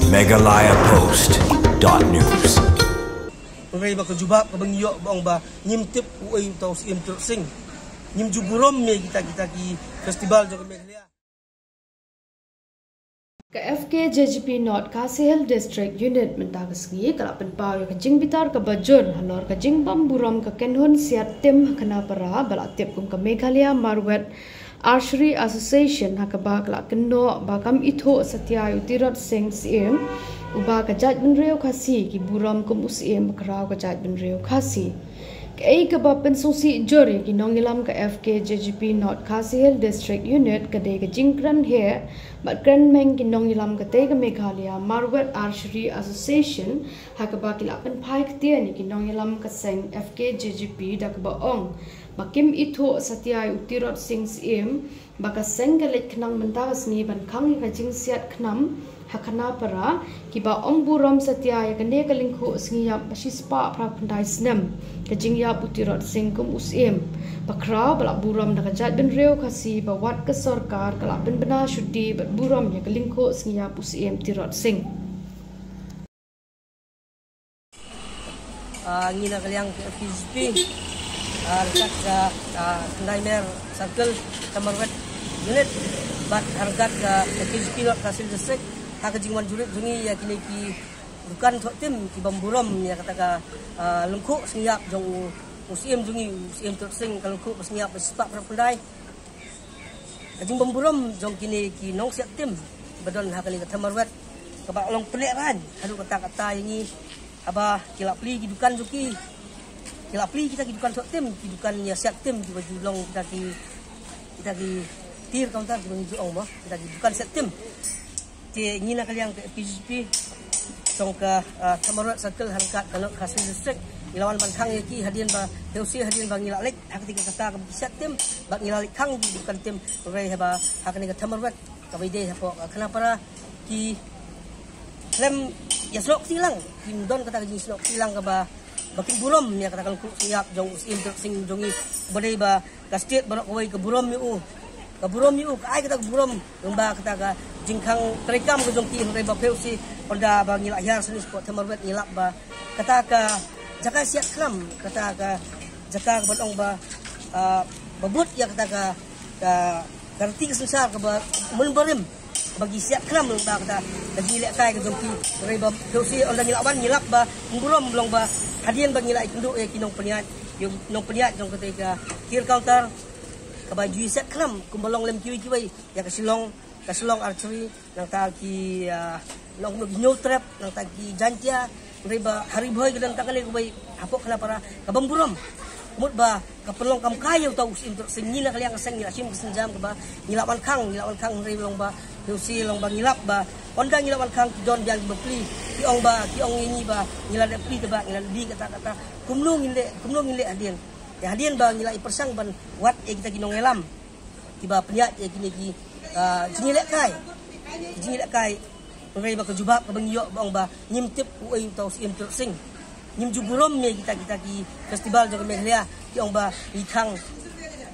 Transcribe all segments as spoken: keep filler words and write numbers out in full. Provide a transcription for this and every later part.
Meghalaya Post dot news. Hynrei ba ka jubab kaba ngi ïoh ba ong ba ngim tip uei uta u Syiem Tirot Sing. Ngim ju burom ïa kita kita ki festival jong ka Meghalaya. Ka F K J G P North Khasi Hills District Unit mynta ka sngi ka la pynpaw ïa ka jingbitar kaba jur halor ka jingbym burom ka kynhun siat tim ha Khanapara ba la tip kum ka Meghalaya Marwet Archery Association, ha kaba ka la kynnoh ba kam ithuh satia ïa u Tirot Sing Syiem, uba ka jaitbynriew Khasi ki burom kum u Syiem bakhraw ka jaitbynriew Khasi. Kaei kaba pynsngewsih jur ïa ki nongïalam ka F K J G P North Khasi Hills District Unit ka dei ka jingkren heh bad kren meng ki nongïalam katei ka Meghalaya Marwet Archery Association, ha kaba ki la pynphai ktien ïa ki nongïalam ka seng F K J G P da kaba ong ba kim ithuh satia ïa u Tirot Sing Syiem, ba ka seng ka leit khnang mynta ka sngi ban khang ïa ka jingsiat khnam ha Khanapara, kiba ym burom satia ïa kane ka lyngkhuh sngi ïap ba shispah phra phew khyndai snem ka jingïap u Tirot Sing kum u Syiem bakhraw ba la burom da ka jaitbynriew Khasi, ba wat ka sorkar ka la pynbna shuti bad burom ïa ka lyngkhuh sngi ïap u Syiem Tirot Sing. Ah, ngi na ka liang ka F K J P, ah, ryngkat ka, ah, Khyndai Mer Circle, Thamarwet Unit, bad ryngkat ka F K J P North Khasi District, ha ka jingwan jurip jong ngi ïa kine ki dukan thoh tim ki bym burom ïa kata ka, ah, lyngkhuh sngi ïap jong u, u Syiem jong ngi, u Syiem Tirot Sing, ka lyngkhuh sngi ïap ba shispah phra phew khyndai. Ka jingbym burom jong kine ki nongsiat tim ba don ha kane ka Thamarwet kaba long pynlehrain haduh katta katta ïa ngi, haba ki la plie ki dukan jong ki, ki la plie kita ki dukan thoh tim, ki dukan ïa siat tim, kiba ju long kita ki, kita ki tir counter kiba ngi ju ong mo, kita ki dukan siat tim. Te ngi na ka liang ka F K J P jong ka, ah, Thamarwet Circle ryngkat ka North Khasi District, ngi la wan ban khang ïa ki hadien ba, hynrei hadien ba ngi la leit ha kata ka kata kaba ki siat tim, ba ngi la leit khang ki dukan tim, hynrei haba ha kane ka Thamarwet kaba ïadei hapoh ka Khanapara ki khlem ïasnoh kti lang, kim don kata ka jingsnoh kti lang kaba, ba kim burom ïa kata ka lyngkhuh sngi ïap jong u Syiem Tirot Sing jong ngi, ba dei ba ka state baroh kawei ka burom ïa u. Ka burom ïa u, ka ai kata ka burom, lyngba kata ka jingkhang treikam ka jong ki, hynrei ba pyrshah, ynda ba ngi la hiar sha ne shapoh Thamarwet ngi lap ba kata ka jaka siat khnam, kata ka jaka kaba long ba, ah, ba bud ïa kata ka, ka, ka riti ka synshar kaba mynbarim, ba ki siat khnam lyngba kata ka jingïalehkai ka jong ki, hynrei ba pyrshah, ynda ngi la wan ngi lap ba burom, long ba hadien ba ngi la ïakynduh ïa ki nongpynïaid, ïa ki nongpynïaid jong katei ka tir counter, kaba ju ïasiat khnam kumba long lem kiwei kiwei, ïa ka Shillong, ka Shillong Archery, nangta ki, ah, long ki Hynñiewtrep, nangta ki Jaintia, hynrei ba ha Ri Bhoi ka don tang kane kawei hapoh Khanapara, ka bym burom. Ka mut ba ka pynlong kam kai ïa uta u Syiem Tirot Sing. Ngi na ka liang ka seng ngi la shim ka sienjam kaba ngi la wan khang, ngi la wan khang, hynrei long ba, hynrei long ba ngi lap ba ynda ngi la wan khang ki don biang kiba plie, ki ong ba, ki ong ïa ngi ba ngi la dep plie, te ba ngi la dep plie kata kata. Kumno ngin leh, kumno ngin leh hadien? Ïa hadien ba ngi la ïa pyrshang ban wad ïa kita ki nongïalam kiba pynïaid ïa kine ki, ah, jingïalehkai, jingïalehkai, hynrei ba ka jubab kaba ngi ïoh ba ong ba ngim tip uei uta u Syiem Tirot Sing. Ngim ju burom ïa kita kita ki festival jong ka Meghalaya, ki ong ba ngi khang.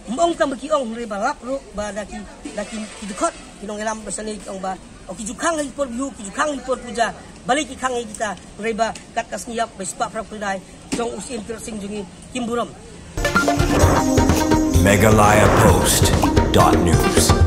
Ym ong tang ba ki ong, hynrei ba lap ruh ba da ki, da ki, ki dkhot ki nongïalam ba shane ki ong ba, oh, ki ju khang ha ki por bihu, ki ju khang ha ki por puja. Balei ki khang ïa kita, hynrei ba kat ka sngi ïap ba shispah phra phew khyndai jong u Syiem Tirot Sing jong ngi kim burom. Meghalaya Post dot news.